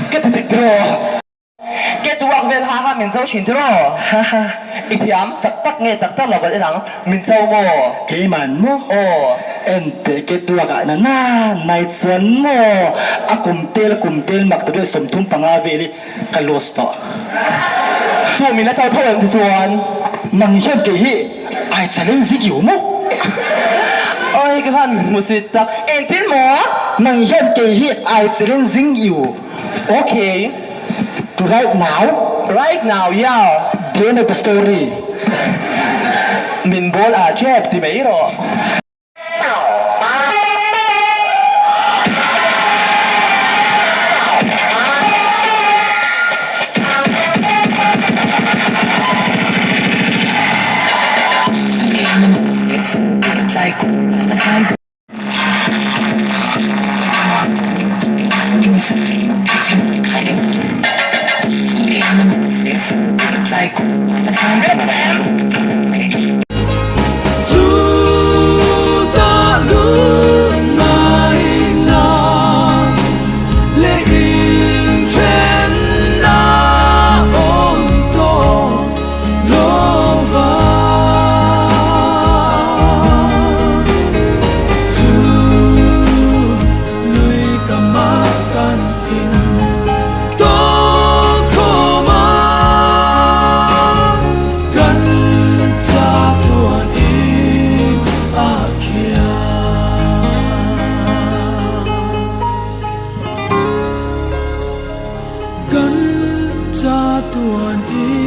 Ka ti dik tiraw? Ke tuak vel ha ha min cho thin tiraw? Ha ha. I thiam tak tak nge tak tak lo kan en ang, min cho maw? Keiman maw? Aw. En teh ke tuak ah na na nai chuan maw? A kum tel a kum tel mak ta deuh 35 vel i ka lost tawh. Chu min a cho tho em ti chuan? Nang hian kei hi I challenge you maw? Oi ka van hmusit tak, engtin maw? Nang hian kei hi I challenging you. Okay. To right now. Right now, yeah. The end of the story. Min bawl ah tep ti mai rawh. Chutah lungngaihna leh inthenna awm tawh lo va. Chu lui ka mah kan in tawng khawm a, kan chatuan in a khiang. Kan chatuan in.